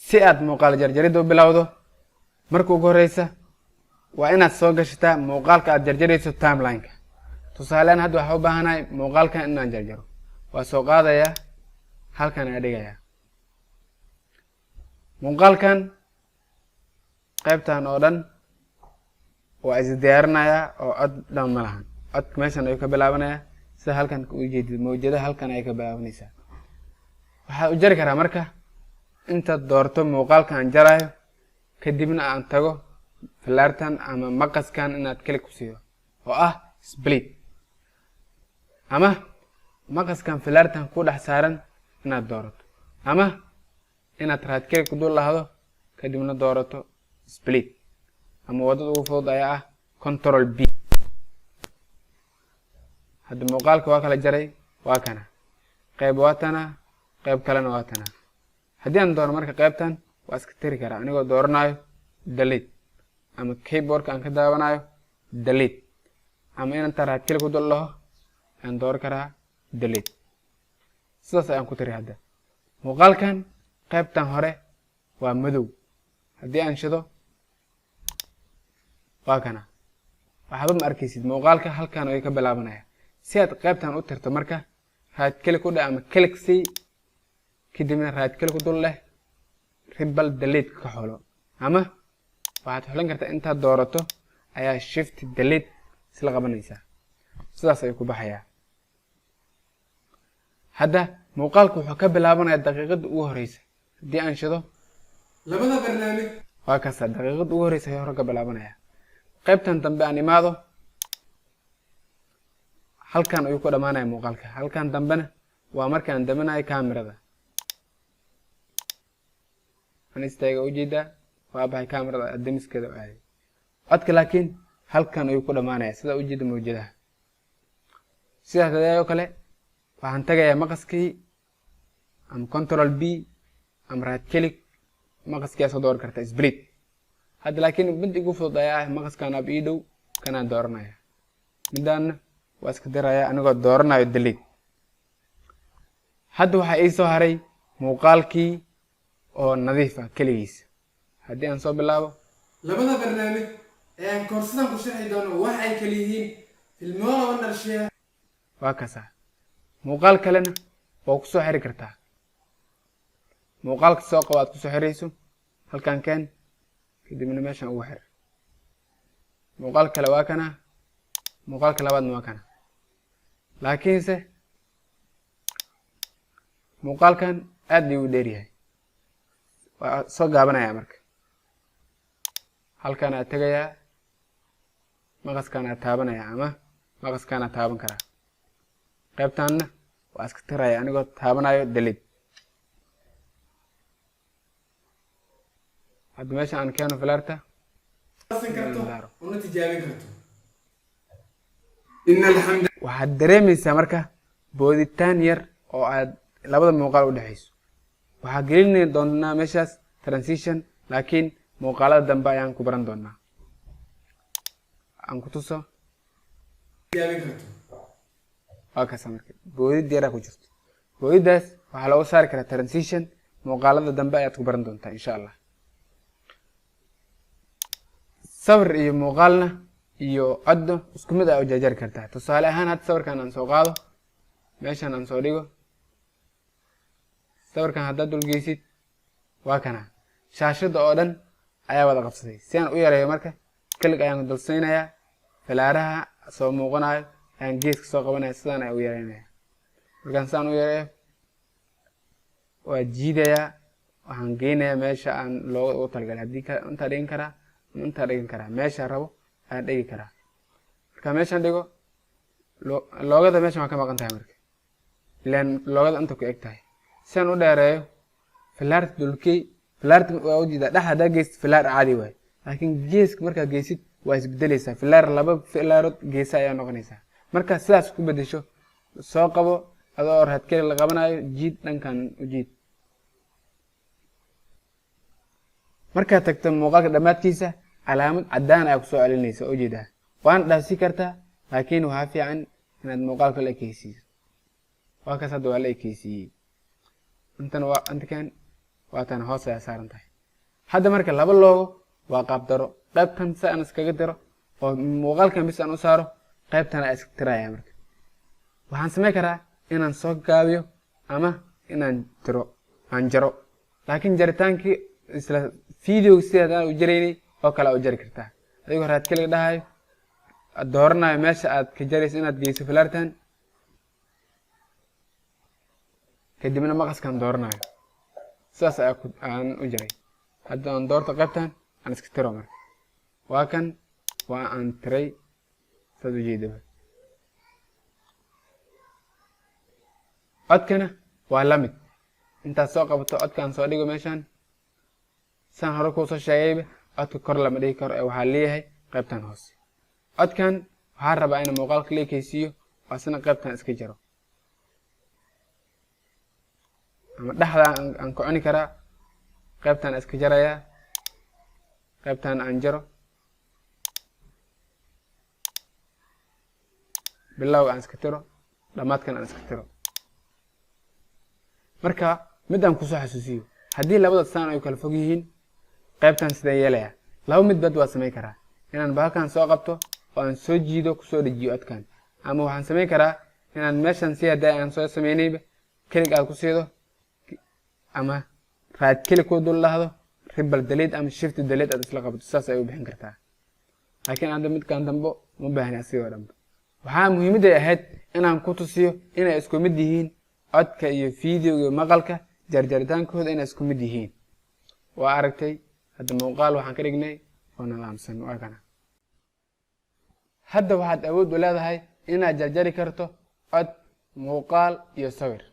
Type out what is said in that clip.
Si aad muuqaal jarjaridda u bilowdo, marka ugu horeysa waa inaad soo gashataa muuqaalka aad jarjarayso timeline-ka. Tusaalean, hadda waxaa u baahanahay muuqaalkan inaan jarjaro. Waa soo qaadayaa, halkan ayaa dhigayaa muuqaalkan. Qaybtan oo dhan waa is diyaarinayaa oo cod dhan ma lahan. Codka meeshan ayuu ka bilaabanayaa, sida halkan ujeedid, mawjadaha halkan ayay ka bilaabanaysaa. Waxaa u jari karaa marka intaad doorto muuqaalka aan jaraayo, kadibna aan tago filaartan ama maqaskan inaad click ku siido oo ah split, ama maqaskan filaartan ku dhex saaran inaad doorato, ama inaad right click ku dul lahdo, kadibna doorato split, ama waddada ugu fudud ayaa ah Control B. Hadda muuqaalka waa kala jaray, waa kana qayb, waa tana qayb kalena, waa tana. Haddii aan doono marka qaybtan waa iska tiri karaa anigoo dooranayo delete, ama keyboardka aan ka daawanayo delete, ama inanta right click ku dul dhaho ayaan dooran karaa delete. Sidaas ayaan ku tiri. Hadda muuqaalkan qaybtan hore waa madow. Haddii aan shido, waa kana, waxba ma arkaysid. Muuqaalka halkan ayuu ka bilaabanaya. Si aad qaybtan u tirto marka, right click ku dheh ama click sii, kadibna right click ku dul leh, ripple delete ka xulo, ama waxaad xulan kartaa intaad doorato ayaa Shift Delete isla qabanaysaa. Sidaas ayuu ku baxayaa. Hadda muuqaalku wuxuu ka bilaabanayaa daqiiqada ugu horeysa. Haddii aan shido, Labada barnaamij waa kaasa, daqiiqada ugu horeysa ayuu hore ka bilaabanaya. Qaybtan dambe aan imaado, halkan ayuu ku dhamaanaya muuqaalka. Halkan dambena waa markaan daminayo kamerada. Aan istaaga, ujeedaa, waa baxay kamerada damiskeeda aaday. Codka laakiin halkan ayuu ku dhamaanaya, sidaa ujeeda mawjadaha. Sidaas oo kale waxaan tagayaa maqaskii ama Control B ama right click, maqaskii aad soo dooran kartaa split. Hadda laakiin mid igu fudud ayaa ah maqaskan ab ii dhow, kanaan dooranaya. Midaanna waa iska diraya anigoo dooranayo delete. Hadda waxaa ii soo haray muuqaalkii oo nadiif ah keligiisa. Haddii aan soo bilaabo, Labada barnaamij ee aan koorsadan ku sharxi doono waxa ay kala yihiin Filmora, Wondershare waa kasaa. Muuqaal kalena waa kusoo xiri kartaa. Muuqaalka soo qabo aad kusoo xirayso, halkan keen, kadibna meeshan ugu xir. Muuqaal kale waa kana, muuqaalka labaadna waa kana. Laakiinse muuqaalkan aad ayuu u dheer yahay, waa soo gaabanaya. Marka halkan aad tegayaa, maqaskan aad taabanaya ama maqaskan aad taaban karaa. Qaybtanna waa iska tiraya anigoo taabanayo delete. Hadda meesha aan keeno filaarta karto una tijaabin karto. إن الحمد Waxaad dareemeysaa marka booditaan yar oo aad labada muuqaal u dhexeyso. Waxaa gelini doonaa meeshaas transition, laakiin muuqaalada dambe ayaan ku baran doonaa. Aan ku tuso. Tijaabin karto. Waa kaasa. Marka boodid yaraa ku jirto, boodiddaas waxaa looga saari karaa transition. Muuqaalada dambe ayaad ku baran doontaa, insha Allah. Sawir iyo muuqaalna iyo codna isku mid aa u jarjari kartaa. Tusaale ahaan, hadda sawirkan aan soo qaado, meeshan aan soo dhigo. Sawirkan haddaad dulgeysid, waa kana, shaashada oo dhan ayaa wada qabsaday. Si aan u yareeyo marka, click ayaan dulsiinayaa, falaaraha soo muuqanayo ayaan geeska soo qabanaya, sidaan ayaa u yareynaya. Markaan sidaan u yareeyo, waa jiidayaa, waxaan geynayaa meesha aan looga ugu talagalay. Haddii ka intaa dhigan karaa ama intaa dhigan karaa, meesha rabo ayaan dhigi karaa. Marka meeshaan dhigo, loogada meeshan waa ka maqan tahay marka, ilaan loogada inta ku eg tahay. Si aan u dheereeyo, filaarta dulkey. Filaarta waa ujeedaa, dhex haddaa geysid filaar caadi waay, laakiin geeska markaa geysid waa isbedeleysaa. Filaar laba filaarood geesa ayaa noqonaysaa. Marka sidaas ku bedesho, soo qabo adoo right click la qabanayo, jiid, dhankan u jiid. Markaad tagto muuqaalka dhammaadkiisa, calaamad caddaan ayaa kusoo celinaysa, ujeedaa. Waana dhaafsi kartaa, laakiin waxaa fiican inaad muuqaalka la ekeysiiso. Waa kaas, hadda waa la ekeysiiyey. Intana waa intakan. Waatan hoos ayaa saaran tahay. Hadda marka laba logo waa qaab daro. Qaybtan si aan iskaga diro oo muuqaalkan bis aan u saaro, qaybtan ayaa iska tiraya. Marka waxaan samayn karaa inaan soo gaabiyo ama inaan tiro, aan jaro. Laakiin jaritaankii isla videoga sidaad aan u jaraynay oo kale u jari kartaa, adigoo right click dhahayo, dooranayo meesha aad ka jarayso inaad geyso falaartan, kadibna maqaskan dooranayo. Sidaas ayaa aan u jaray. Hadda aan doorto qaybtan, aan iska tiro. Marka waa kan, waa aan tiray, saad ujeedaba. Codkana waa la mid. Intaad soo qabato codkaan, soo dhigo meeshan. Saan hore kuu soo sheegayba, codka kor lama dhigi karo ee waxaa leeyahay qaybtan hoose. Codkan waxaa rabaa in muuqaalka la ekeysiiyo oo asna qaybtan iska jaro, ama dhexda aan ku cuni karaa. Qaybtan iska jarayaa, qaybtan aan jaro, bilowga aan iska tiro, dhammaadkan aan iska tiro. Marka mid aan kusoo xasuusiyo, haddii labada saan ay kala fog yihiin, qaybtan sideen yeelayaa? Laba midbad waa samayn karaa: inaan bahalkan soo qabto oo aan soo jiido, kusoo dhejiyo codkan, ama waxaan samayn karaa inaan meeshan si hadda aan soo sameynayba click aad ku siido, ama right click ku dul dhahdo, ripple delete ama shift delete aad isla qabato. Saas ay u bixin kartaa. Laakiin hadda midkan dambo uma baahni asigoo dhanba. Waxaa muhiimadday ahayd inaan ku tusiyo inay isku mid yihiin codka iyo videoga iyo maqalka, jarjaritaankooda inay isku mid yihiin. Waa aragtay, hadda muuqaal waxaan ka dhignay oo nidaamsan. Waa kana. Hadda waxaad awood u leedahay inaad jarjari karto cod, muuqaal iyo sawir.